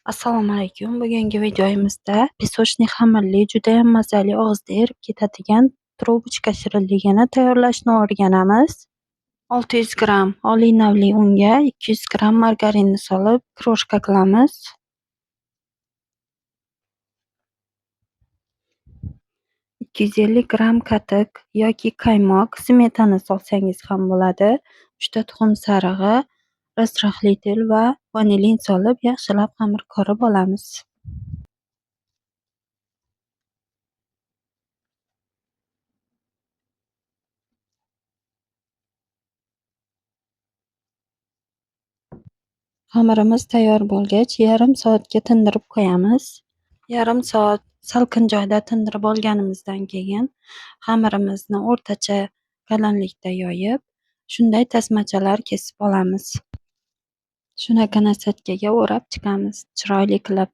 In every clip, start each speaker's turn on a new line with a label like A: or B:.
A: Assalomu alaykum. Bugungi videomizda песочный xamirli, judayam mazali, og'izda erib ketadigan трубочка shirinligini tayyorlashni o'rganamiz. 600 gramm oliy navli unga 200 gramm margarinni solib, крошка qilamiz. 250 gramm qatiq yoki qaymoq, smetana solsangiz ham bo'ladi. 3 ta tuxum sarig'i, разрыхлитель va vanilin solib, yaxshilab xamir qorib olamiz. Xamirimiz tayyor bo'lgach, yarim soatga tindirib qo'yamiz. Yarim soat salqin joyda tindirib olganimizdan keyin xamirimizni o'rtacha qalinlikda yoyib, shunday tasmachalar kesib olamiz. Shunaqa nasatkaga o'rab chiqamiz, chiroyli qilib.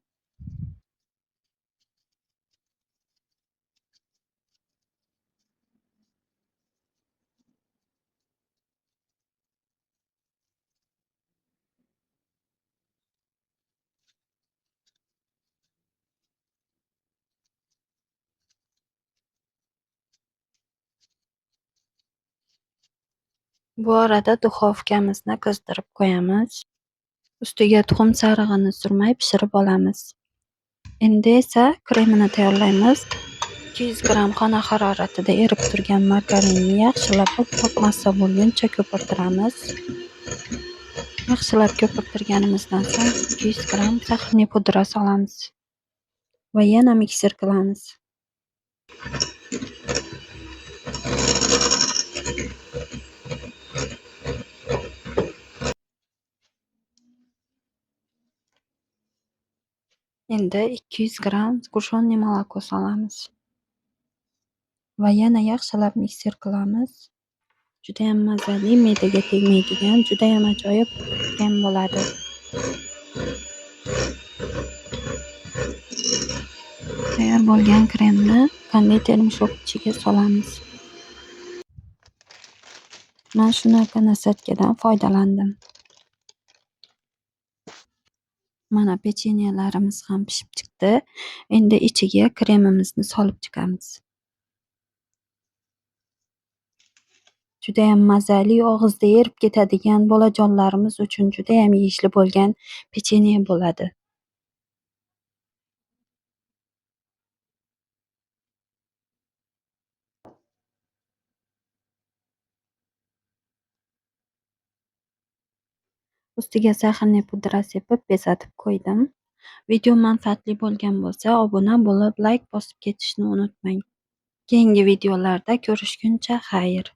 A: Bu orada duxovkamizni qizdirib qo'yamiz. Ustiga tuxum sarig'ini surmay pishirib olamiz. Endi esa kremini tayyorlaymiz. 200 gramm xona haroratida erib turgan margarinni yaxshilab oppoq massa bo'lguncha ko'pirtiramiz. Yaxshilab ko'pirtirganimizdan so'ng 200 gramm сахарный pudra solamiz va yana mikser qilamiz. Endi 200 gramm сгущенный молоко solamiz va yana yaxshilab mikser qilamiz. Judayam mazali, me'daga tegmaydigan, judayam ajoyib krem bo'ladi. Tayyor bo'lgan kremni konditer meshok ichiga solamiz. Men shunaqa nasatkadan foydalandim. Mana pechenyelarimiz ham pishib chiqdi. Endi ichiga kremimizni solib chiqamiz. Judayam mazali, og'izda erib ketadigan, bolajonlarimiz uchun judayam yeyishli bo'lgan pechenye bo'ladi. Ustiga сахарный pudra sepib bezatib qo'ydim. Video manfaatli bo'lgan bo'lsa, obuna bo'lib, layk bosib ketishni unutmang. Keyingi videolarda ko'rishguncha xayr.